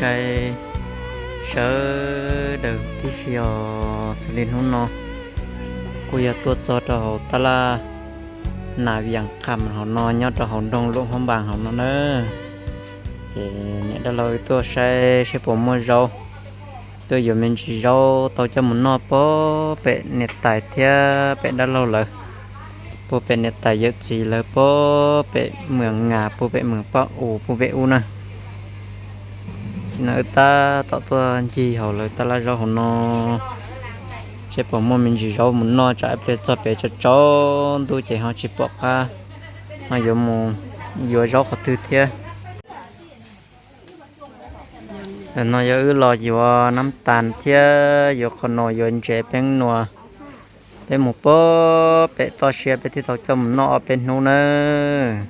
Saib sawv daws tib si os, xws li hnub no kuj yog tuaj txog rau hauv tab laj nas Vias Qham hauv no nyob rau hauv nroog Luam Phab Npas hauv no na. Ces niam dab laug wb tuaj saib seb puas muaj zaub, tuaj yuav me ntsis zaub tau coj mus noj puag pem niam tais thiab pem dab laug lawv, puag pem niam tais yawm txiv lawv puag pem Mws Nas, puag pem Mws Paj Us, puag pem ub na. Ces no wb tab tom tuaj ncig hauv lawv tab laj zaub hauv no, seb puas muaj me ntsis zaub mus noj tsam ib pliag txog pem tsaus tsaus ntuj ces ho tsis pom qab ho yuav mus yuav zaub qhov twg thiab. Ntawm no yog wb los yuav nab tas thiab yuav qhov nua, yuav ntsev peeb nua. Peb mus puag pem toj siab peb thiaj tau coj mus noj ob peb hnub nawb.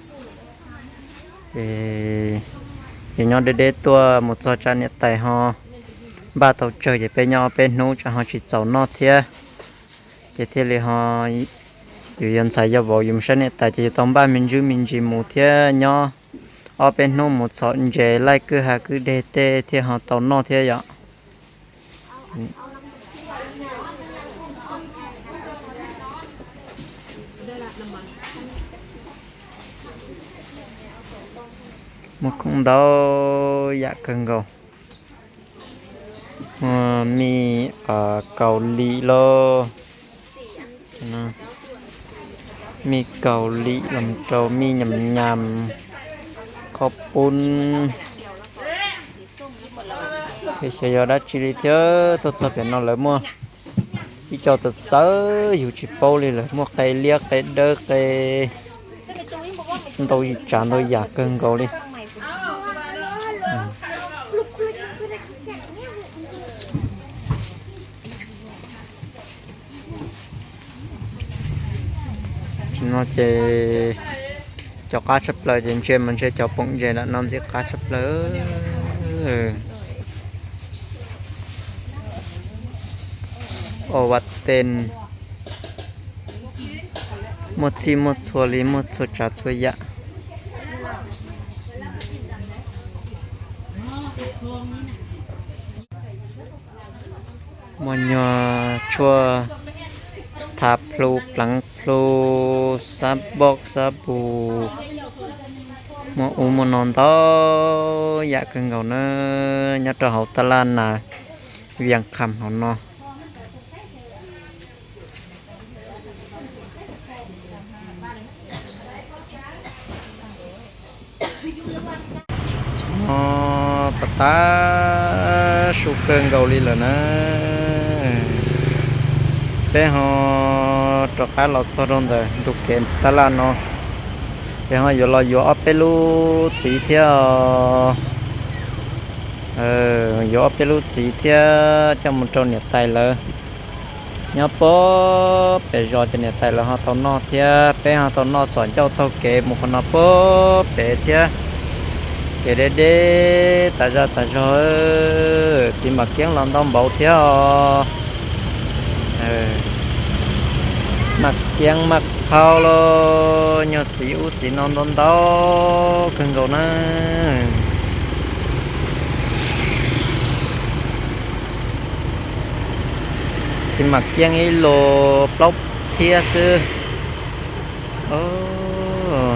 Ces yus nyob deb deb tuaj mus txog tsam niam tais ho npaj tau tsawg ces peb nyob ob peb hnub tsam ho tsis txaus noj thiab. Ces thiaj li ho yus yog ntxhais yog vauv yus mus saib niam tais ces yus tau npaj me ntsis me ntsis mus thiab nyob ob peb hnub mus txhom ntses laij kwj ha kwj deg tej thiaj ho tau noj thiab yom. Muaj khoom ntau yam kawg nkaus. Muaj mij kaus lim lauj, mij kaus lim los rau mij nyam nyam, qhob pub, thiab xyov yog dab tsi li thiab. Tuaj txog pem no lawv muaj ib co txawv txawv yus tsis paub li, lawv muaj qe liab qe dawb qe ntau tsav ntau yam kawg nkaus li. Tam sim no ces cov qab tshaj plaws ces ntsia mas ntshe cov poom ntses ntawm no ntxim qab tshaj plaws. O va ten, muaj txhij muaj txhua li, muaj txhua tsav txhua yam. Muaj nyuag tshuaj thav plhu pleev plhu, xab npoj xab pus, muaj ub muaj no ntau yam kawg nkaus na, nyob rau hauv tab laj nas Vias Qham hauv no. Tag tag su kawg nkaus li lawm na. Peb ho rov qab los txog rau ntawm ntug kev tab laj no, peb ho yuav los yuav ob peb lub txiv thiab os. Yuav ob peb lub txiv thiab coj mus rau niam tais lawv nyob puag pem zos ces niam tais lawv ho tau noj thiab peb ho tau noj txom ncauj taug kev mus qhov no puag pem thiab. Kev deb deb tas zaj tas zog, txiv Maj Kiab los ntau npaum thiab os. Maj Kiab Maj Qhau los nyuag txiv ub txiv no ntau ntau kawg nkaus na. Txiv Maj Kiab ib lus plaub txhiab xwb,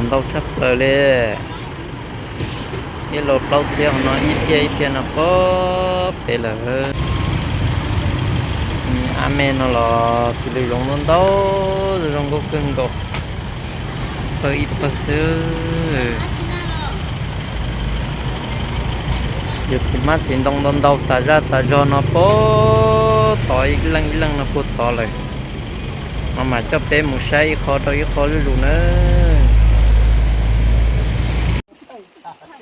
ntau tshaj plaws li. Ib lus plaub txhiab hauv no ib phiab ib phiab no puag pem lawm. Ab me no los txiv lws zoov ntau ntau, zoo nkauj kawg nkaus, pawg ib pawg xwb. Yus txiv hmab txiv ntoo ntau ntau tas zaj tas zog no puag tod, ib leej ib leej no puag tod lawm. Mas mam coj peb mus saib ib qho rau ib qho zuj zus nawb.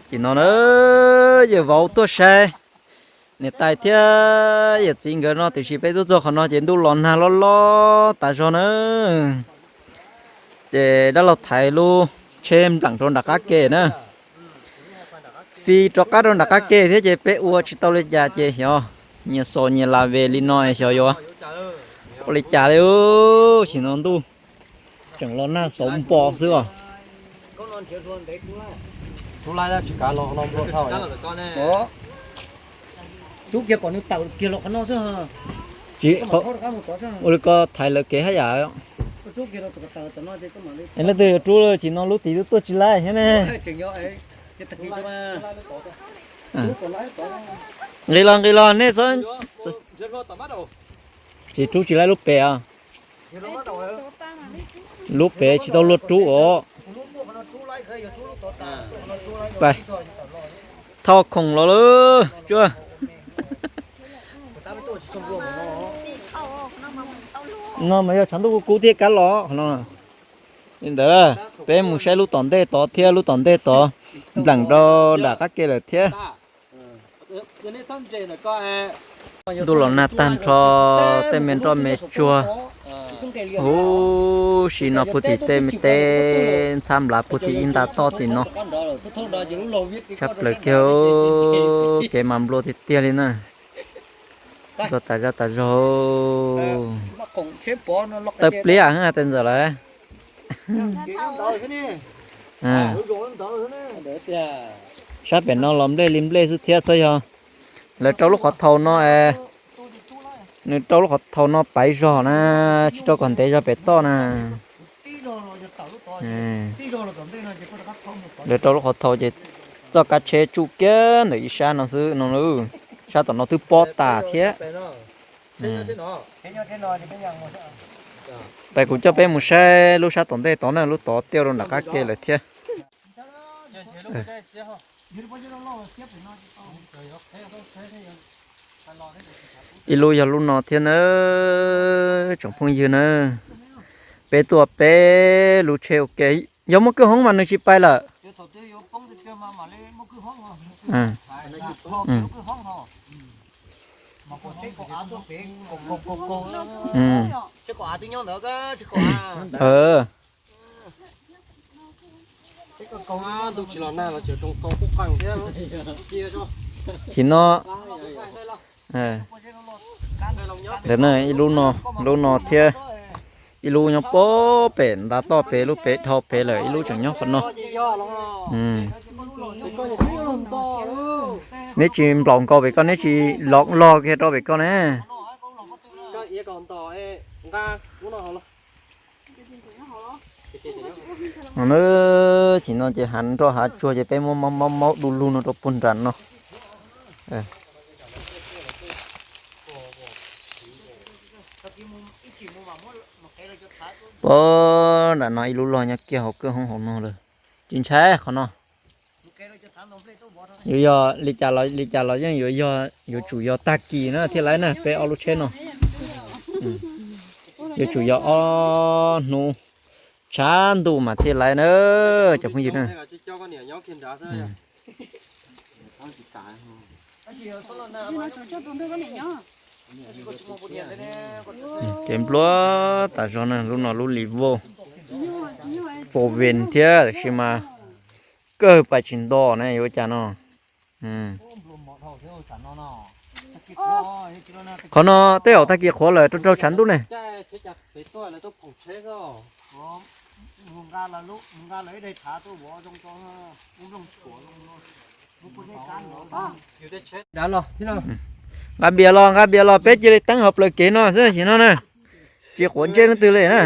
Ces no na, yawm vauv tuaj saib niam tais thiab yawm txiv nkawd no, tiam sis peb tuaj txog qhov no ces ntuj los nag loj loj tas zog na. Ces dab laug thaiv lub tsheb npleem rau nram qab ke na. Fi rov qab rau nram qab ke thiab ces peb ua tsis tau li cas ces xyov nyias xos nyias las ve li no xyov yuav ua li cas li. Sim no ntuj tseem los nag xauv npo xwb os. Rub kiag kom nws tawm kiag los qhov no xwb. Tsis, ua li ko thaiv lawv kev haj yam. Leej twg yuav rub tsis no lub tid twb tuaj tsis laij thiab ne. Nqis los nqis los nej tsis rub tsis laij lub pem os. Lub pem tsis tau luag rub os. Thauj khoom los lawm tsuag. No mas yog tshav ntuj kub kub thiaj kab los qhov no. Li ntawd peb mus saib lub tom ntej tod thiab, lub tom ntej tod npleem rau nram qab ke lawm thiab. Ntuj los nag tag nrho, tej me nroj me tsuag. Huv si no puag tim tej me teb ntxhab nplav puag tim ib nta toj tim no. Tshaj plaws kiag, kev mas nplua tiag tiag li na. Nplua tas zaj tas zog. Tawg pliab heev tej ntxawm lawm. Sab pem no los nplej li nplej xwb thiab txhob yog lawv rau lub qhov thau no, nws rau lub qhov thau no paiv zog na, tsis rau kom ntev zog pem toj na. Lawv rau lub qhov thau ces txoj kab tsheb tsuj kiag ntawm ib sab no xwb no, sab tom no twb pob tas thiab. Tais kuv coj peb mus saib lub sab tom ntej tod na, lub tod tiaj rau nram qab ke lawm thiab. Ib lub yog lub no thiab na, tsoom phooj ywg na. Peb tuaj peb lub tsheb ua ke, yog muaj kwj hoob mas nws tsis pais lawm. Tsis no, ntawm no ib lub no, lub no thiab, ib lub nyob pem nta toj pem, lub pem dhau pem lawm, ib lub tseem nyob qhov no. Neb tsis nplaum nkaus pem ko, neb tsis lov log kiag rau pem ko ne. Tsis no ces hav nroj hav tsuag ces peb muab maub maub maub du lug no rau puag nram no. Puag nram no ib lub log nyob kiag hauv kwj hoob hauv no lawm. Tsis ntshai qhov no. Yuav yog li cas los, li cas los yeej yuav yog, yuav tsum yog tag kis na thiaj laiv na, peb ob lub tsheb no. Yuav tsum yog ob hnub tshav ntuj mas thiaj laiv na, cov phooj ywg na. Kev nplua tas zog na, lub no lub li vauj, four wheel thiab, tab sis mas kawg pais tsis nto ne, yuav ua cas no. Qhov no tej zaum tag kis qhuav lawm, raug raug tshav ntuj ne. Nqa bias los, nqa bias los, peb cia li teeb hauv plawv kev no xwb, sim no na. Tsis quav ntsej leej twg li na.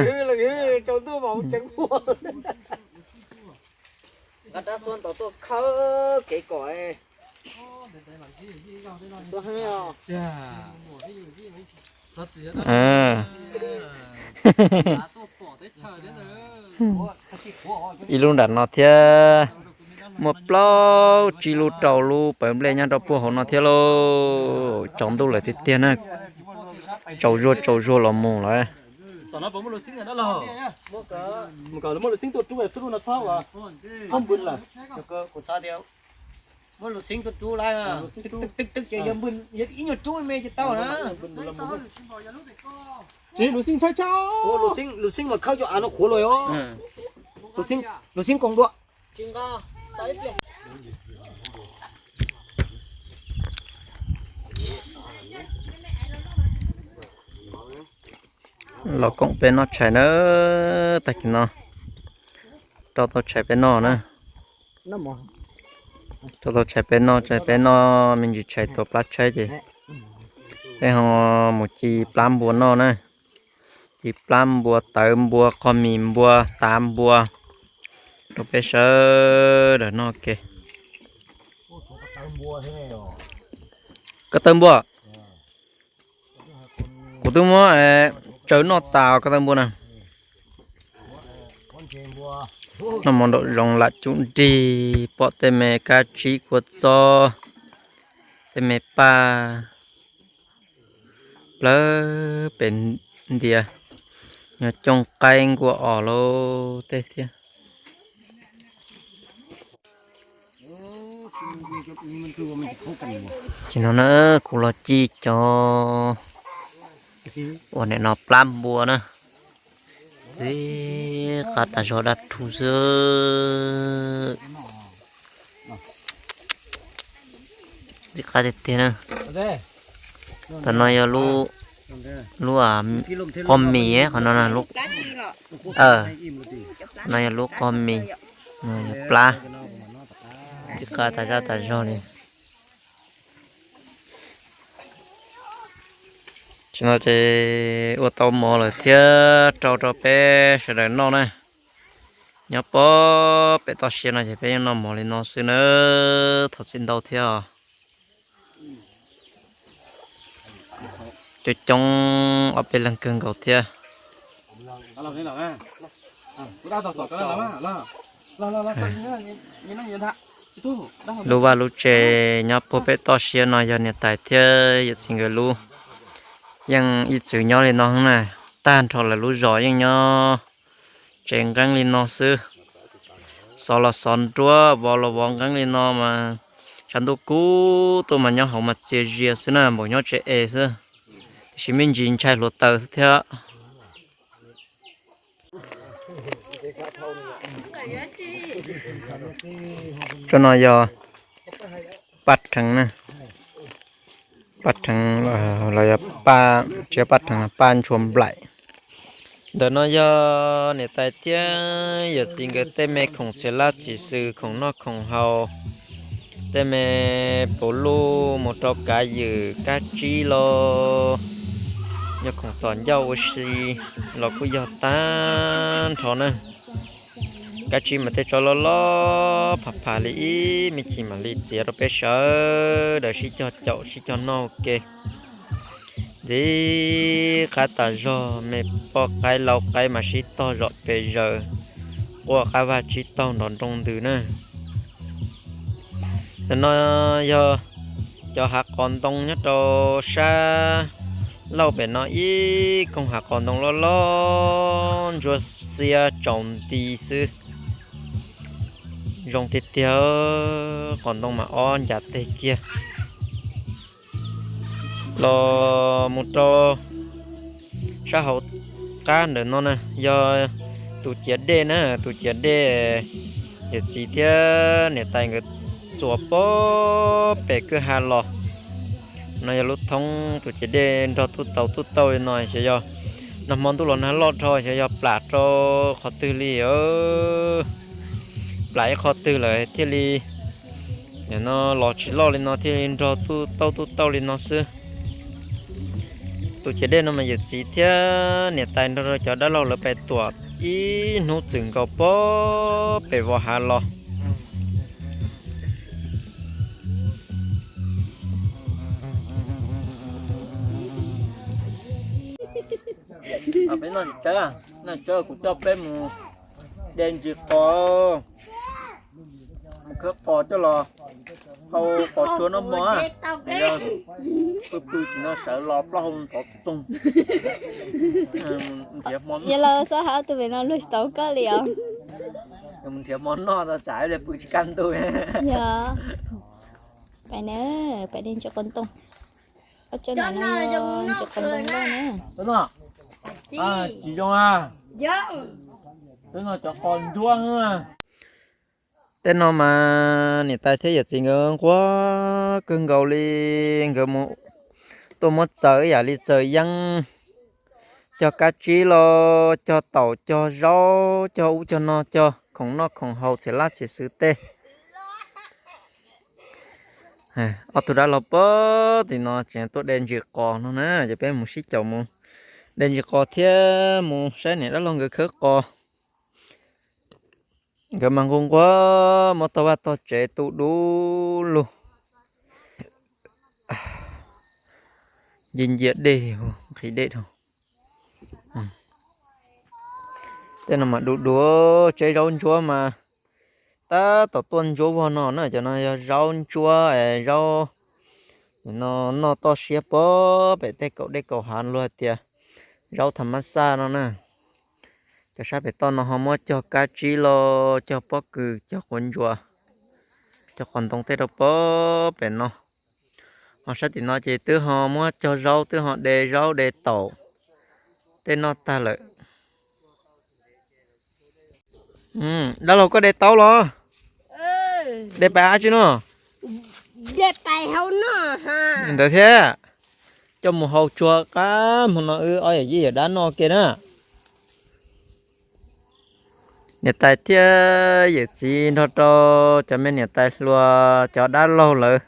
Ib lub nram no thiab, muaj plaub tsib lub rau lub pawv nplej nyob rau puag hauv no thiab lauj. Tsaus ntuj lawm tiag tiag na, tsaus zuag tsaus zuag los mus lawm. Lus xeeb mas khawb cov av no qhuav los os. Lus xeeb koom dua. Los koom peb noj tshais na, tag kis no rau tau tshais peb noj na. Rau tau tshais peb noj, tshais peb noj me ntsis tshais tuav plab tshaib ces Peb ho mus ci plab npua noj na. Ci plab npua, tawv npua, qhov mis npua, tav npua rau peb sawv daws noj ke. Koj tawv npua, kuv twb muab tsaws noj tas koj tawv npua na. Noj mov nraum zoov lam cum nrig, pom tej me kab tsib kua txob, tej me paj plawg pem ntias, nyob cooj qaib nkuaj os lauj tej thiab. Ces no na, kuv los ci cov uas nim no plab npua na, ntxim qab tas zog dab rhuv xwb. Ntxim qab tiag tiag na. Tam no yog lub, lub qos mis, qhov no, no yog lub qos mis, yog plab, ntxim qab tas zaj tas zog li. Tam no ces ua tau mov lawm thiab, rau rau peb sawv daws noj na. Nyob pem toj siab no ces peb yeej noj mov li no xwb na, thov txim ntau thiab os. Coob coob ob peb leeg kawg nkaus thiab. Lub vaj lub tsev nyob puag pem toj siab no yog niam tais thiab yawm txiv nkawd lub, yeej ib txwm nyob li no na. Tag nrho lawv lub zos yeej nyob tsev nqeeb li no xwb. Xov los xov nruab, vov los vov nqeeb li no mas, tshav ntuj kub tuaj mas nyob hauv mas txias zias xwb na, npaum nyob tsev es xwb, tiam sis me ntsis ntshai hluav taws xwb thiab. Tsob no yog paj rheev na, paj rheev los yog paj, tsis yog paj rheev, paj ntshua nplaim. Ntawm no yog niam tais thiab yawm txiv nkawd tej me khoom txiv laj txiv xwm, khoom noj khoom haus, tej me puv luj mus rau kav ywm kab tsib los yog khoom txom ncauj ua si los kuj yog tag nrho na. Kab tsib mas tej tsob loj loj pham pham li ib me chim mam li txiav rau peb sawv daws sib cog caum sib cog noj ua ke. Ntxim qab tas zog, me poj qaib lau qaib mas sib tog zom pes zaws, quaj qab vaj tsib taug nrov nroo ntws na. Ntawm no yog cov hav qos ntoo nyob rau sab laug pem no, ib koog hav qos ntoo loj loj ntsuab xiab tsaus nti xwb. Zoo tiag tiag, qos ntoo mas ob ncav teg kiag. Los mus rau sab hauv qab ntawm no na, yog tus ciav dej na, tus ciav dej yawm txiv thiab niam tais nkawd txuas pem kwj ha los. No yog lub thoob tus ciav dej nrog tuj tauj tuj tauj li no, xyov yog nag hmo ntuj los nag loj dhau xyov yog plam rau qhov twg li, plam ib qho twg lawm thiaj li, no los tsis loj li no thiaj li nrog tuj tauj tuj tauj li no xwb. Tus ciav dej no mas yawm txiv thiab niam tais nrog rau cov dab laug lawv pais tuam ib hnub txwm nkaus pem vos hav los. Peb noj tsawb, noj tsawb kuv coj peb mus de ntsis qos, mus khawb qos coj los hau qos tshua noj mov. Pw pw tsis no sawv los plaub hau ntov txoog. Nrhiav hmo noj. Yog los xav hauv tus pem no luag tsis tau koj li os. Mus nrhiav hmo noj tau tsam ib pliag pw tsis kaj ntug. Yog, pais na, pais de ntsis qos ntoo. Ob tsob no yog ntsis qos ntoo loj na. Tsis zoo a. Tej no cov qos ntsuab. Tej no mas niam tais thiab yawm txiv nkawd nquag kawg nkaus li, nkawd mus tuaj muab txaws ib yam li txaws yeeb, cog kab tsib los cog taum cog zaub cog ub cog no cog khoom noj khoom haus txhia laj txhia xwm tej. Ob tug dab laug pog tim no tseem tuaj de ntsis qos no na, ces peb mus sib caum mus de ntsis qos thiab mus saib niam dab laug nkawd khawb qos. Nkawd mas nquag nquag muab tog vaj tog tsev tu dub lug, ncig ncia dej, nqhis dej dhau. Tej no mas du du, tsev zaub ntsuab mas tab tom tuaj ntsuab vog no na, cov no yog zaub ntsuab es zaub no noj toj siab pog pem tej kaum dej kaum hav luag hais tias zaub tham mab xaj no na. Cov sab pem toj no ho muab cog kab tsib los cog pob kws cog quav ntsuas, cog qos ntoo tej rau pog pem no. Ho sab tim no ces twb ho muab cog zaub, twb ho de zaub de taum tej noj tag lawm. Dab laug koj de taub los? De pais dab tsi no? Ntawd thiab. Coj mus hau tsuag qab hmo no wb ob yawm yij yawm dab noj ke na. Niam tais thiab yawm txiv nrog rau cov me niam tais hluas cov dab laug lawv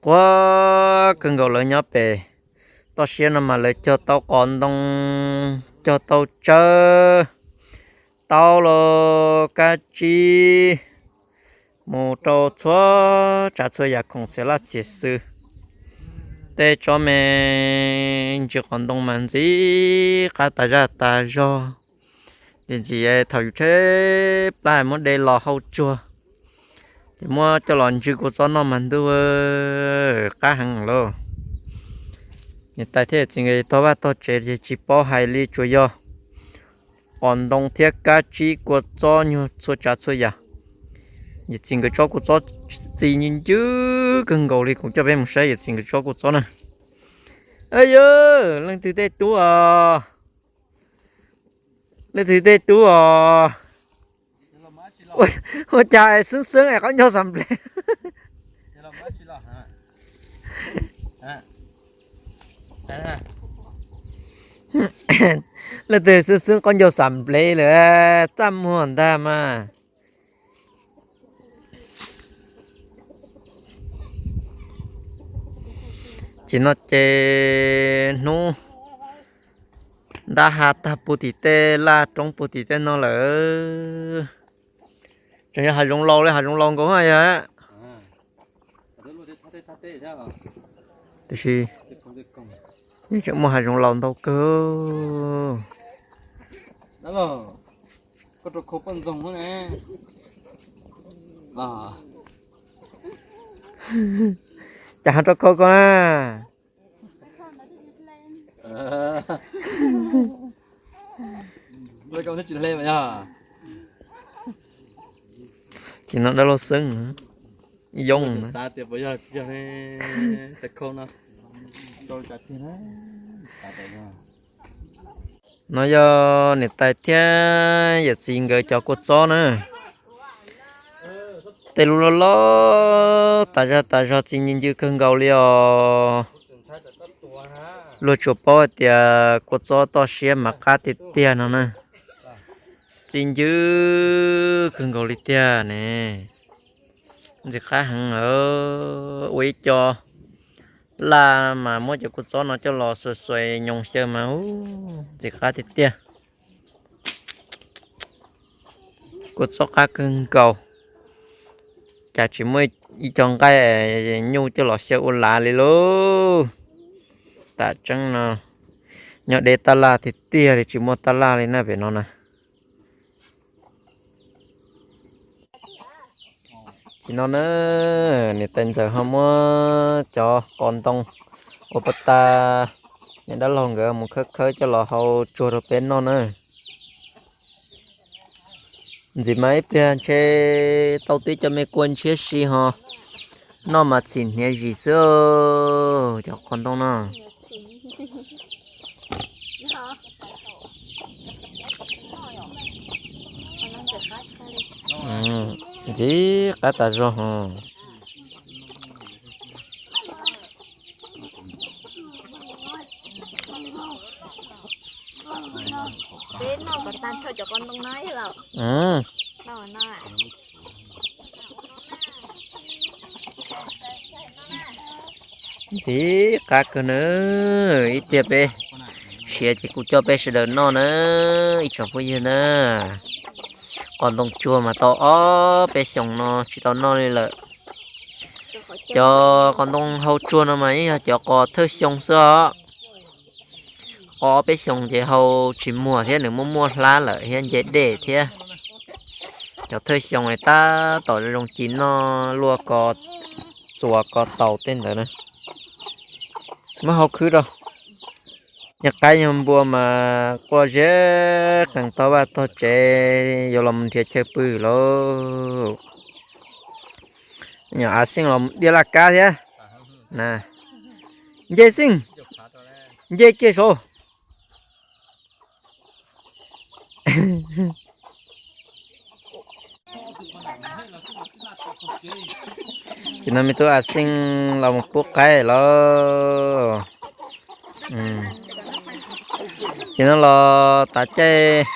quaj kawg nkaus. Lawv nyob pem toj siab no mas lawv cog tau qos ntoo, cog tau tsawb, taub los kab tsib, mus rau txhua tsav txhua yam khoom txhia laj txhia xwm. Tej tsob me ntsis qos ntoo mas ntxim qab tas zaj tas zog. Ntxim ntxim thaum yus tshaib plab muab de los hau tsuag, ces muab coj los ntsw kua txob noj mas ntuj, qab heev lauj. Niam tais thiab txiv nkawd tog vaj tog tsev ces tsis paub hais li, tsuas yog qos ntoo thiab kab tsib kua txob nyuag txhua tsav txhua yam. Yawm txiv nkawd tsob kua txob txi ncw kawg nkaus li, kuv coj peb mus saib yawm txiv nkawd tsob kua txob na. Yawg, leej twg tej tub os? Leej twg tej tub os? Ua cas xeeb xeeb es qaub ncaug xam nplev? Leej twg xeeb xeeb qaub ncaug xam nplev lawm, txaj muag ntag mas. Ces no ces hnub ntab ha tag puag tim tej laj roob puag tim tej no lawm. Tseem yog hav zoov laus li, hav zoov laus nkaus yog. Tiam sis yeej tseem muaj hav zoov laus ntau kawg. Cas ho rau khau koj na? Ces no dab laug xeeb, yoo na. No yog niam tais thiab yawm txiv nkawd cov kua txob na. Tej lub loj loj tas zog tas zog, txi ncw ncw kawg nkaus li os. Luag tsuas paub hais tias kua txob toj siab mas qab tiag tiag no na. Txi ncw kawg nkaus li tiag ne. Ntxim qab heev, ua ib co laj mas muab cov kua txob no coj los xuas xuas nyoos xyaw mas ntxim qab tiag tiag. Kua txob qab kawg nkaus, cas tsis muaj ib co nqaij nyuj coj los xyaw ua lav li lauj. Tam tseeb no nyob deb tab laj tiag tiag li, tsis muaj tab laj li na pem no na. Ces no na, niam tais ntxawm ho muab cov qos ntoo ua pas tas, niam dab laug nkawd mus khawb khawb coj los hau tsuag rau peb noj na. Ntxim mas ib pliag ntshe tau tib co me kua ntshiab si ho noj mas txhim hniav zim xwb cov qos ntoo no. Ntxim qab tas zog ho. Peb noj kom tag nrho cov qos ntoo no los? Ib qab kawg na, ib pliag peb siav ces kuv coj peb sawv daws noj na, ib tsoom phooj ywg na. Qos ntoo tsuag mas tau ob peb xyoos no tsis tau noj li lawm. Cov qos ntoo hau tsuag no mas yeej yog cov qos thawj xyoo xwb os. Qos ob peb xyoos ces hau tsis muag thiab, nws muaj muaj hlab lawm thiab nce dej thiab. Cov thawj xyoo tab tom zoo ci noj luaj ko, txuas ko taus tej ntawd na. Muab hau khwb rau. Nyuag qaib nyuag npua mas quaj zeb qees tog vaj tog tsev, yuav los mus nrhiav chaw pw lauj. Nyuam av xeej los diaj laj kab thiab. Nce xeej, nce kiag saud. Ces no me tub av xeej los mus pub qaib lauj. Ces no los tav caij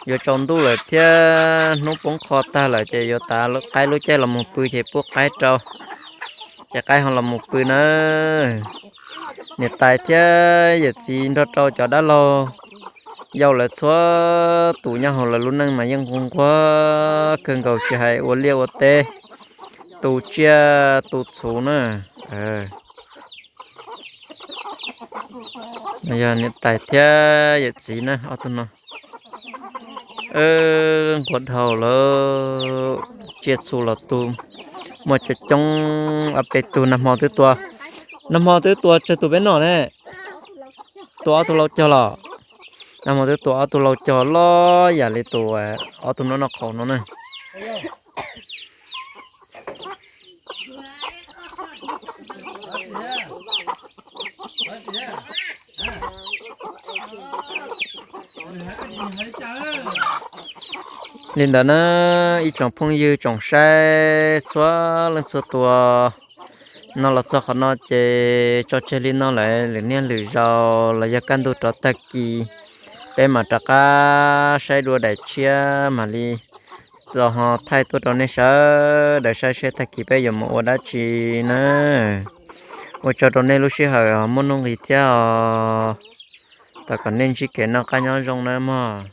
yuav tsaus ntuj lawm thiab hnub poob qho tag lawm ces yuav tav qaib lub caij los mus pw ces pub qaib rau, ces qaib ho los mus pw na. Niam tais thiab yawm txiv nrog rau cov dab laug yau lawv txhua tus nyob hauv lawv lub neej mas yeej nquag nquag kawg nkaus tsis hais ua liaj ua teb, tu tsiaj tu txhuv na. Yog niam tais thiab yawm txiv na ob tug no. Nquag dhau lawm, tsiaj txhu los tu muaj coob coob ob peb tug. Nag hmo twb tua, nag hmo twb tua tsawg tus peb noj ne? Tua ob tug laus cog los? Nag hmo twb tua ob tug laus cog loj yam li tus ob tug noj noj qhaus no na. Li ntawd na, ib tsoom phooj ywg tsoom saib txhua leej txhua tus, no los txog qhov no ces tso tseg li no lawm, lwm niaj lwm zaus los yog kaj ntug rov tag kis peb mam rov qab saib dua daim tshiab mam li los ho thaij tuaj rau nej sawv daws saib seb tag kis peb yuav mus ua dab tsi na. Ua tsaug rau nej lub sij hawm muaj nuj nqis thiab os. Thov kom nej ntsib kev noj qab nyob zoo na mog.